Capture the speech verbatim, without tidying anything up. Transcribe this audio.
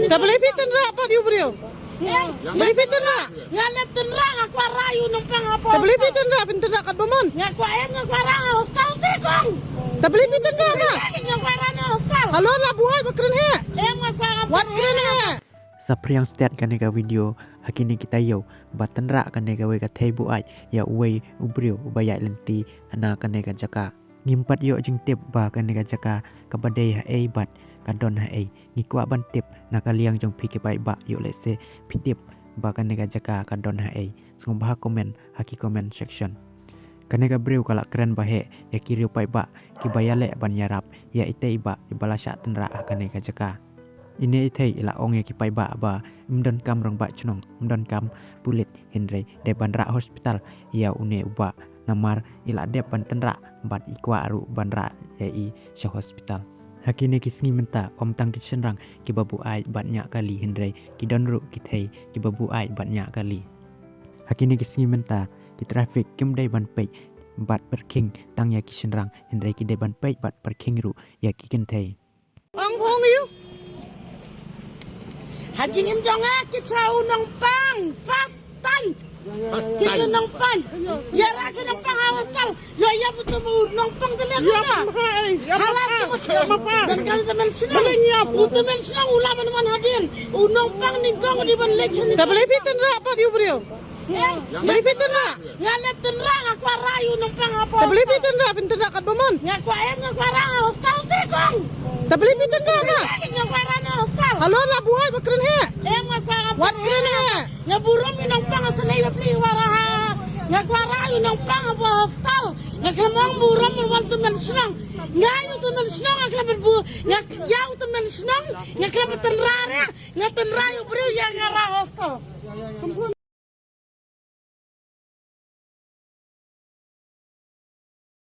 Te balei phi tynrah pat ïa u briew? Balei phi tynrah? Nga leh tynrah, nga kwah rah ïa u nongpang hapoh. Te balei phi tynrah, phin tynrah katba mon? Nga kwah em, nga kwah rah ha hostel te kong. Te balei phi tynrah na? Nga kwah rah na hostel. Halor la buaid, wat kren heh. Em, nga kwah rah. Wat kren heh. Saphriang stet kane ka video ha kine ki taïew ba tynrah kane kawei ka thei buaid ïa uwei u briew uba ïaid lynti na kane ka jaka. Ngim pat ïoh jingtip ba kane ka jaka kaba dei ha ei bad ka don ha ei. Ngi kwah ban tip na ka liang jong phi ki paidbah, ïoh lehse phi tip ba kane ka jaka ka don ha ei. Sngewbha comment ha ki comment section. Kane ka briew ka la kren ba heh ïa ki riew paidbah kiba ïaleh ban ïarap ïa itei i bah iba la shah tynrah ha kane ka jaka. Ine i thei i la ong ïa ki paidbah ba ym donkam rangbah shnong, ym donkam pulit, hynrei dei ban rah hospital ïa une u bah, namar i la dep ban tynrah bad i kwah ruh ban rah ïa i sha hospital. Ha kine ki sngi mynta ym tang ki shynrang kiba buaid bad ñiah kali, hynrei ki don ruh ki thei kiba buaid bad ñiah kali. Ha kine ki sngi mynta ki traffic kim dei ban peit bad pyrkhing tang ïa ki shynrang, hynrei ki dei ban peit bad pyrkhing ruh ïa ki kynthei. Ong phong ïa u. Ha jingim jong nga ki trah u nongpang first time. Ki trah u nongpang. Ïa rah ki nongpang ha hostel. Ïa ïa, utu u nongpang te leh. Ïa ma, ïa ma. Hala tu. Ïa ma pa. Dan kali te men shnong. Balei ïa ma? Utu men shnong u la man man hadien. U nongpang nyngkong u dei ban leit shane. Te balei phi tynrah pat ïa u briew? Em. Balei phi tynrah? Nga leh tynrah, nga kwah rah ïa u nongpang hapoh. Te balei phi tynrah, phin tynrah katba mon? Nga kwah em, nga kwah rah ha hostel te kong. Te balei phi tynrah na? Nga kwah rah na hostel. Halor la buaid, wat kren heh. Em, nga kwah rah. Wat kren heh. Nga burom ïa u nongpang, nga sngew ba phi kwah rah. Nga kwah rah ïa u nongpang hapoh hostel. Nga khlem ong burom ïa utu men shnong. Nga ïa utu men shnong nga khlem bu, nga ïa utu men shnong nga khlem tynrah re. Nga tynrah ïa u briew ïa nga rah hostel.